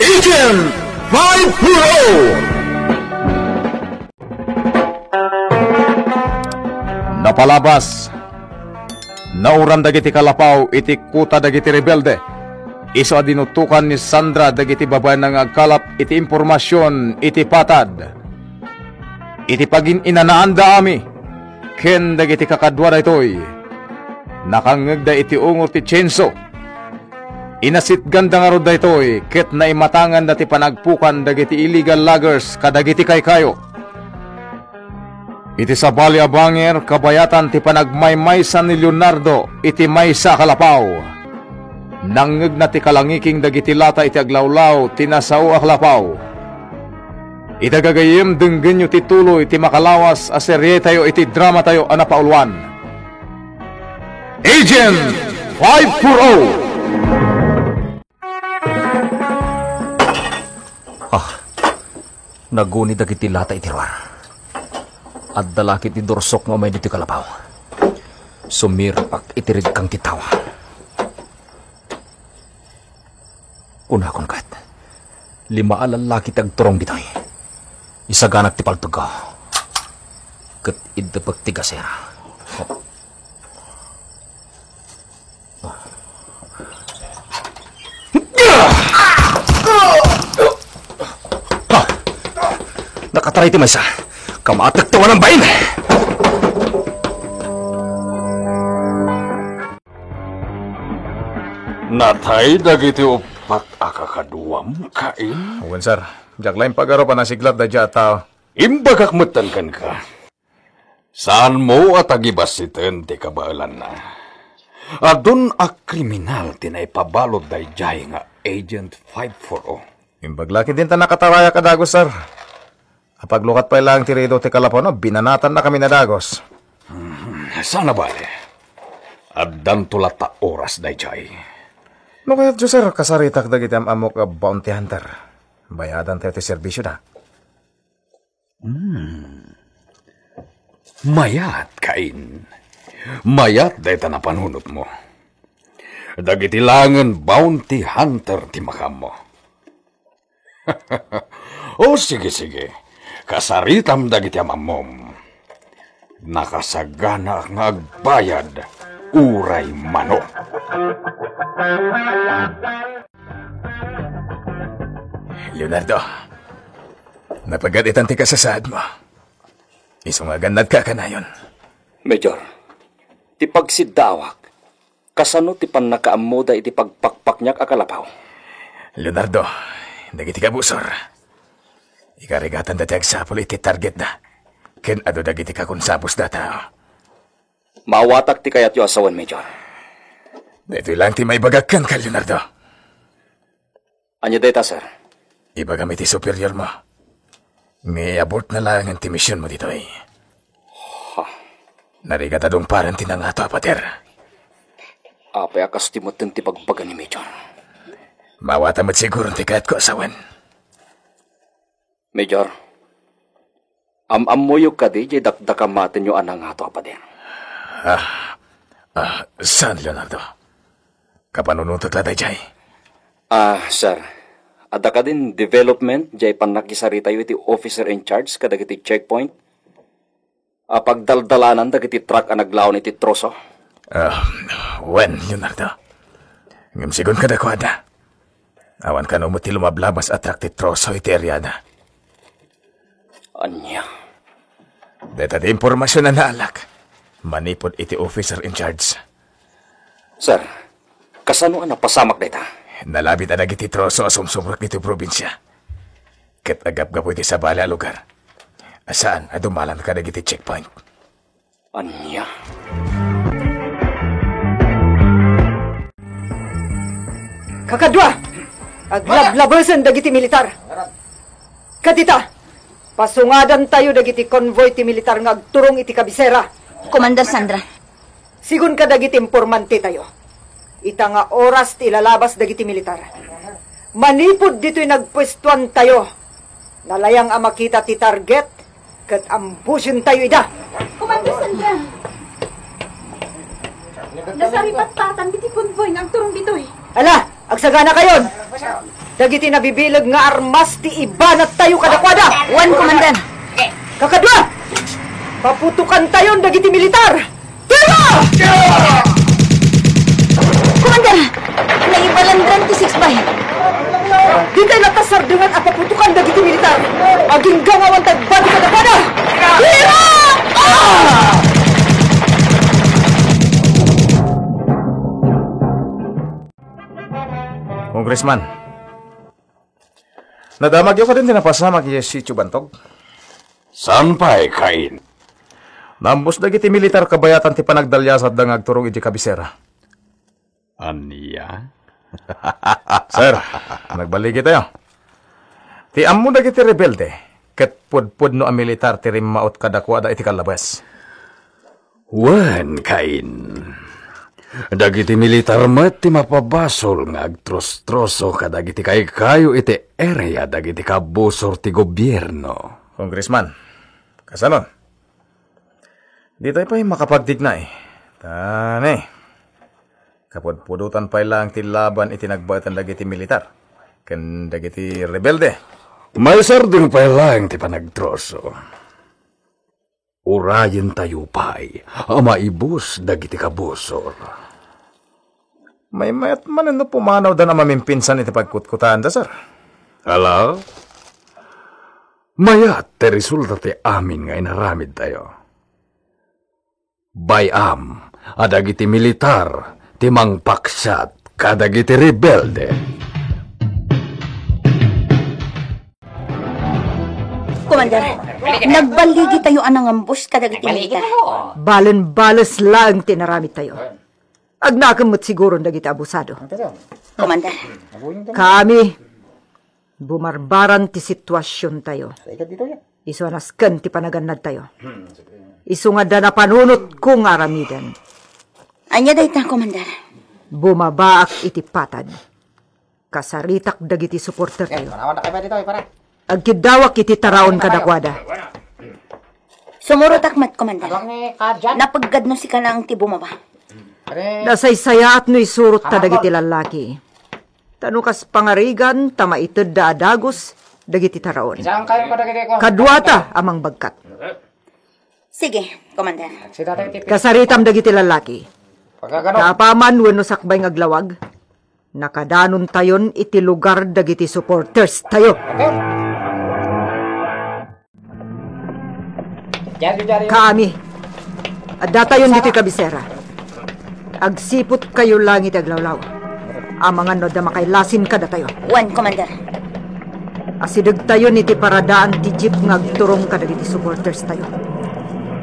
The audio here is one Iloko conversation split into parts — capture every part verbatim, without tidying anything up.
Agent five four oh! Napalabas, nauran dagiti kalapaw iti kuta dagiti rebelde. Isu a dinutokan ni Sandra dagiti babaenna nga agkalap iti impormasion iti patad. Iti pagin-inanaanda amin ken dagiti kakadua daytoy, nakangngegda iti ungor ti chainsaw. Inasitganda ngarud daytoy ket naimatanganda ti panagpukan dagiti illegal loggers kadagiti kaykayo. Iti sabali a banger, kabayatan ti panagmaymaysa ni Leonardo iti maysa a kalapaw. Nangngegna ti kalangiking dagiti lata iti aglawlaw ti nasao a kalapaw. Ita gagayyem, denggenyo ti tuloy ti makalawas a serietayo iti dramatayo a napauluan, Agent five four oh. Ah, naguni dagiti lata iti ruar. Adda la ketdi dorsok nga umay ditoy kalapaw. Sumirpak iti rikang ti tawa. Kunakon ket, lima a lallaki ti agturong ditoy. Isaganak ti paltogko. Ket iddepek ti gasera. Ha! Nakataray ti maysa. Kamatek ti awan bain. Natay dagiti uppat a kakaduam, Cain? Wen, sir. Diak la impagarup a nasiglat daydiay a tao. Imbagak metten kenka. Saanmo a tagibassiten ti kabaelanna. Adun a kriminal ti naipabalud daydiay nga Agent five four oh. Imbag la ketdin ta nakatarayak a dagus, sir. Apaglukat pay laeng ti rido ti kalapawna, binanatannakami a dagus. Hmm, saan a bale. Addanto latta oras daydiay. No kayatyo, sir, kasaritak dagiti am-ammok a bounty hunter. Bayadantayo ti serbisioda. Hmm. Mayat, Cain. Mayat dayta napanunotmo. Dagiti laengen bounty hunter ti makaammo. O, sige, sige. Kasaritam dagiti am-ammom. Nakasaganaak nga agbayad uray mano. Leonardo, napagad-itan ti kasasaadmo. Isu nga agannadka a kanayon. Major, ti pagsiddaawak, kasano ti pannakaammoda iti pagpakpakniak a kalapaw? Leonardo, dagiti kabusor, ikarigatanda ti agsapul iti targetda, ken adu dagiti kakonsabusda a tao. Maawatak ti kayatyo a sawen, Major. Daytoy laeng ti maibagak kenka, Leonardo. Ania dayta, sir? Ibagam iti superiormo nga i-abortna laengen ti misionmo ditoy. Ha? Narigat a dungparen ti nangato a pader. Apay a kastoy metten ti bagbaga ni Major? Maawatam met siguron ti kayatko a sawen. Major, am-ammoyo kadi diay dakdakamatenyo a nangato a pader? Ah, ah, saan, Leonardo. Kapanunotek la daydiay. Ah, sir, adda kadin development diay pannakisaritayo iti officer in charge kadagiti checkpoint? A pagdaldalanan dagiti truck a naglaon iti troso? Ah, wen, Leonardo. Ngem sigun kadakuada, awan kano met ti lumablabas a truck ti troso iti areada. Ania? Dayta ti impormasion a naalak manipud iti officer in charge. Sir, kasano a napasamak dayta? Nalabit a dagiti troso a sumsumrek ditoy probinsia. Ket agapgapu iti sabali a lugar a saan a dumalan kadagiti checkpoint. Ania? Kakadua, aglablabesen dagiti militar. Ket ita, pasungadantayo dagiti convoy ti militar nga agturong iti kabisera. Commander Sandra. Sigun kadagiti informantetayo, ita nga oras ti ilalabas dagiti militar. Manipud ditoy nagpuestuantayo, nalayang a makita ti target ket ambusentayo ida. Commander Sandra! Nasaripatpatan diti convoy nga agturong ditoy. Ala! Agsaganakayon dagiti nabibileg nga armas ti ibanattayo kadakuada. Wen, Commander. Kakadua, paputokantayon dagiti militar. Tira! Commander, naibalandran ti six by. Dikay latta sardengan a paputokan dagiti militar. Agingga nga awan tagbati kadakuada. Tira! Ah! Congressman, nadamagyo kadin ti napasamak idiay Sitio Bantog? Saan pay, Cain? Naambos dagiti militar kabayatan ti panagdaliasatda nga agturong idiay kabisera. Ania? Sir, nagbaligi tayo. Ti ammo dagiti rebelde, ket pudpudno a militar ti rimmaut kadakuada iti kallabes. Wen, Cain. Dagiti militar met ti mapabasol nga agtrostroso kadagiti kaykayo iti area dagiti kabusor ti gobierno. Congressman, kasanon? Ditoy pay makapagtigna, eh. Ta ne, kapudpudotan pay laeng ti laban iti nagbaetan dagiti militar ken dagiti rebelde. Maisardeng pay laeng ti panagtroso. Urayentayo pay a maibus dagiti kabusor. Maymayat manen no pumanawdan a mamimpinsan iti pagkutkutanda, sir. Ala? Mayat ti resulta ti amin nga inaramidtayo. Bay-am a dagiti militar ti mangpaksiat kadagiti rebelde. Commander, nagbaligi tayo a nangambus kadagiti militar. Balen-bales laeng ti inaramid tayo. Agnakem met siguron dagiti abusado. Commander. Kami, bumarbaran ti situasion tayo. Isu a nasken ti panagannad tayo. Isu nga adda napanunotko nga aramiden. Ania dayta, Commander? Bumabaak iti patad. Kasaritak dagiti supporter tayo. Agkiddawak iti taraon kadakuada. Sumurotak met, Commander. Napeggadno sika laeng ti bumaba. Nasaysayaat no isurotta dagiti lallaki. Ta no kas pangarigan ta maitedda a dagus dagiti taraon. Kaduata a mangbagkat. Sige, Commander. Kasaritam dagiti lallaki. Ta apaman wenno sakbay nga aglawag, nakadanontayon iti lugar dagiti supporters tayo. Kaami, addatayon ditoy kabisera. Agsiput kayo laeng iti aglawlaw. Amangan no adda makailasin kadatayo. Wen, Commander. Asidegtayon iti paradaan ti jeep nga agturong kadagiti supporters tayo.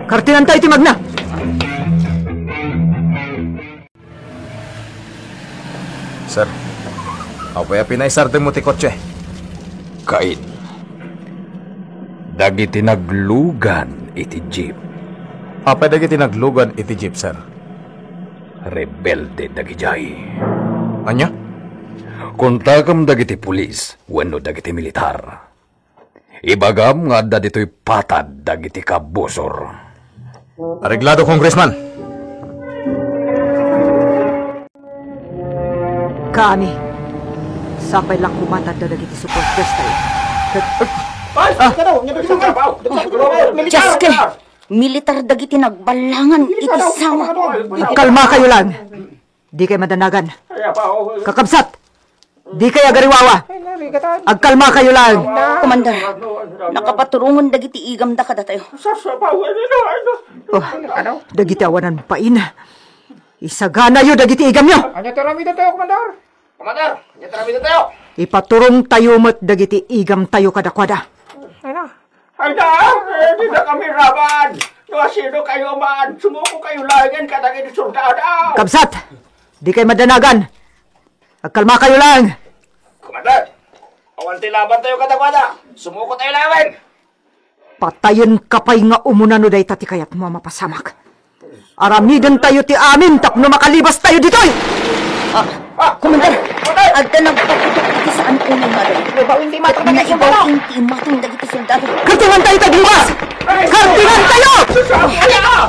Kartingantayo ti magna! Sir, apay a pinaisardengmo ti kotse? Cain, dagiti naglugan iti jeep. Apay dagiti naglugan iti jeep, sir? Rebelde dagidiay. Ania? Kontakem dagiti pulis wenno dagiti militar. Ibagam nga adda ditoy patad dagiti kabusor. Areglado, Congressman. Kaami, sapay la koma ta adda dagiti supporters tayo. Ket, ah! Dios, ket militar dagiti nagballangan iti sama. Kalma kayo lang. Dikay madanagan. Kakabsat, dikay agariwawa. Agkalma kayo lang. Commander, nakapaturongen dagiti igamda kadatayo. Oh, dagiti awanan pain. Isaganayo dagiti igamyo. Ania ti aramidentayo, Commander? Commander, ania ti aramidentayo? Ipaturong tayo met dagiti igam tayo kadakuada. Ay na, eh, di na kami raban. No asino kayo man, sumuko kayo laengen kadagiti soldado. Kabsat, dikay madanagan. Agkalma kayo laeng. Commander, awan ti laban tayo kadakuada. Sumuko tayo laengen. Patayenka pay nga umuna no dayta ti kayatmo a mapasamak. Aramiden tayo ti amin tapno makalibas tayo ditoy! Ah, Commander, adda nagpaputok iti saan unay nga adda. Naibaw ti imatang dagiti soldado. Naibaw ti imatang dagiti soldado. Kartingan tayo ti aglibas! Kartingan tayo! Sus, ah, sus, ah!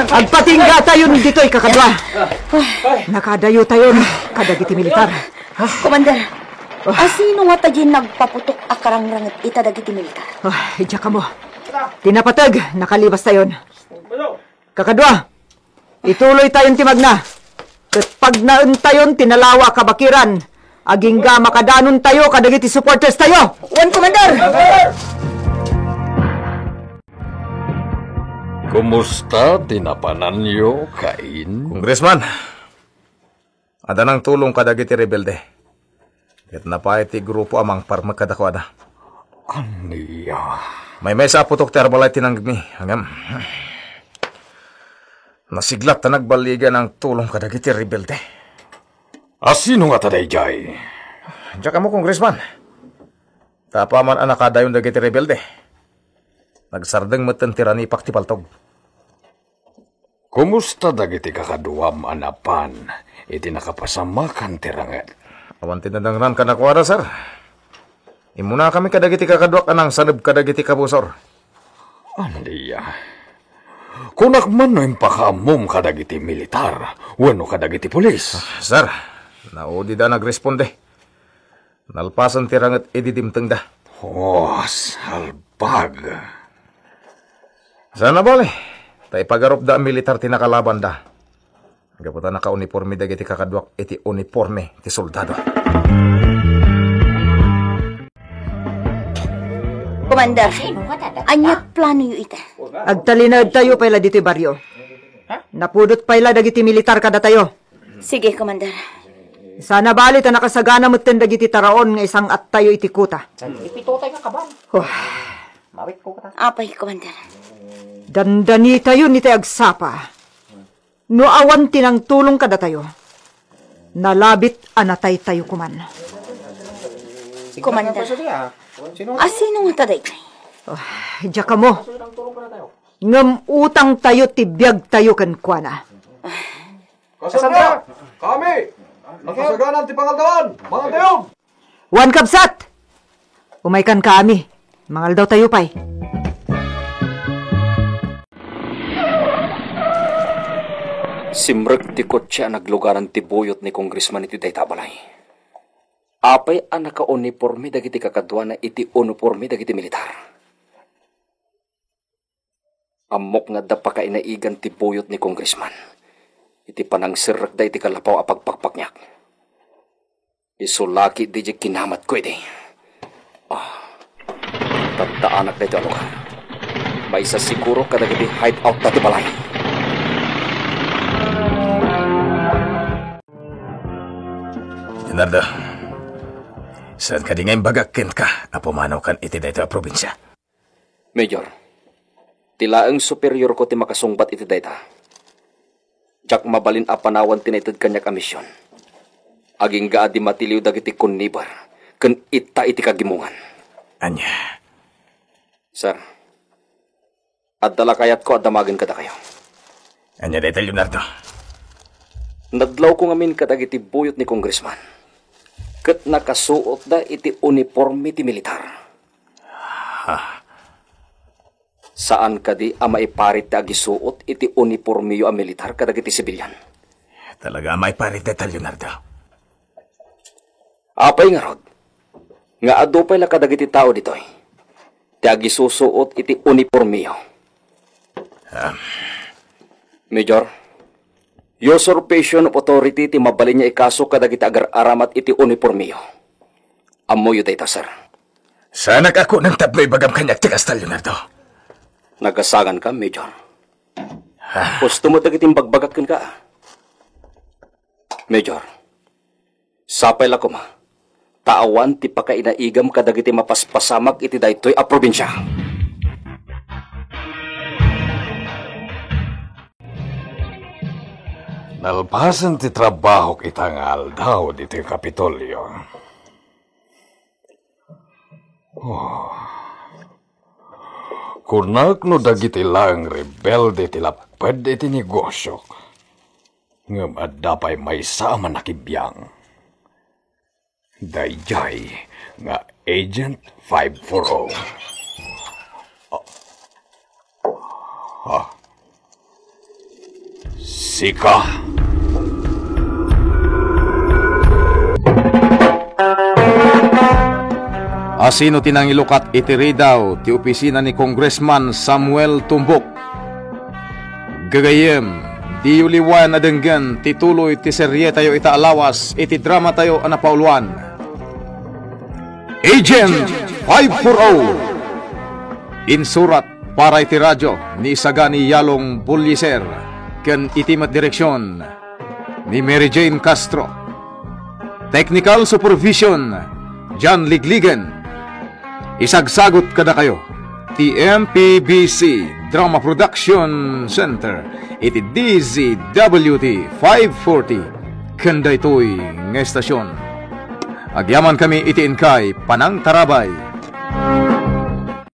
Agpatinggatayon ditoy, kakadua. Nakadayotayon kadagiti militar. Commander, asino ngata diay nagpaputok a karangranget ita dagiti militar? Ah, diak ammo. Ti napateg, nakalibastayon. Kakadua, ituloytayon ti magna. Ket pagnaentayon ti nalawa a kabakiran, agingga makadanontayo kadagiti supporterstayo. Wen, Commander! Kumusta ti napananyo, Cain? Congressman, adda nangtulong kadagiti rebelde. Ket napay ti grupo a mangparmek kadakuada. Ania? Maymaysa a putok ti arbalay ti nanggegmi, ngem nasiglat ta nagballigen a nangtulong kadagiti rebelde. Asino ngata daydiay? Diak ammo, Congressman. Ta apaman a nakadayon dagiti rebelde, nagsardeng metten ti ranipak ti paltog. Kumusta dagiti kakaduam a napan iti nakapasamakan ti ranget? Awan ti nadangraan kadakuada, sir. Immunakami kadagiti kakaduak a nangsaneb kadagiti kabusor. Ania? Kunak man no impakaammom kadagiti militar wenno kadagiti pulis. Ah, sir, naudida nagresponde. Nalpasen ti ranget idi dimtengda. Oh, salbag. Saan a bale, ta ipagarupda a militar ti nakalabanda. Gapu ta nakauniporme dagiti kakaduak iti uniporme ti soldado. Commander, ania planoyo ita? Agtalinaedtayo pay la ditoy barrio. Napudot pay la dagiti militar kadatayo. Sige, Commander. Sana bali ta nakasagana metten dagiti taraon nga isang-attayo iti kuta. Ipitotay nga kaban. Oh. Mawit ko kata. Apay, Commander. Dandanitayon iti agsapa. No awan ti nangtulong kadatayo, nalabit a nataytayo koman. Commander. Asino ngata daytoy? Oh, diak ammo. Ngem utangtayo ti biagtayo kenkuana. Cassandra! Kami! Nakasagana ti pangaldawan! Mangaldayog! Wen, kabsat! Umaykankaami. Mangaldawtayo pay. Simrek ti kotse a naglugaran ti buyot ni Congressman iti dayta a balay. Apay a nakauniporme dagiti kakaduana iti uniporme dagiti militar? Ammok nga adda pakainaigan ti buyot ni Congressman iti panangserrekda iti kallapaw a pagpakpakniak. Isu la ketdi diay kinamatko idi. Ah, taddaanak daytoy a lugar. Maisasiguro kadagiti hideout-da ti balay. Leonardo, saan kadi nga imbagak kenka a pumanaw kan iti daytoy a probinsia? Major, ti laeng superiorko ti makasungbat iti dayta. Diak mabalin a panawan ti naited kaniak a mision. Agingga a di matiliw dagiti conniver ken itta iti kagimongan. Ania? Sir, adda la kayatko a damagen kadakayo. Ania dayta, Leonardo? Nadlawko ngamin kadagiti buyot ni Congressman, ket nakasuotda iti uniporme ti militar. Ha? Saan kadi a maiparit ti agisuot iti unipormeyo a militar kadagiti sibilian? Talaga a maiparit dayta, Leonardo. Apay ngarud, nga adu pay la kadagiti tao ditoy ti agisusuot iti unipormeyo? Ah. Major, usurpation of authority ti mabalin nga ikaso kadagiti agar-aramat iti unipormeyo. Ammoyo dayta, sir. Saanak a kunam tapno ibagam kaniak ti kasta, Leonardo. Nagasanganka, Major. Ah. Husto met dagiti imbagbagak kenka. Major, sapay la koma ta awan ti pakainaigam kadagiti mapaspasamak iti daytoy a probinsia. Nalpasen ti trabahok ita nga aldaw ditoy Kapitolio. Oh. Kunak no dagiti laeng rebelde ti lapped iti negosiok, ngem adda pay maysa a manakibiang. Daydiay nga Agent five four oh. Ah. Ah. Sika. Asino ti nangilukat iti ridaw ti opisina ni Congressman Samuel Tumbok? Gagayyem, diyo liwen a denggen ti tuloy ti serietayo ita a lawas iti dramatayo a napauluan, Agent five four oh. Insurat para iti radio ni Isagani Yalong Buliser ken iti met direksion ni Mary Jane Castro. Technical supervision, John Ligligan. Isagsagut kadakayo ti M P B C Drama Production Center iti D Z W T five forty ken daytoy nga estasion. Agyamankami iti inkay panangtarabay.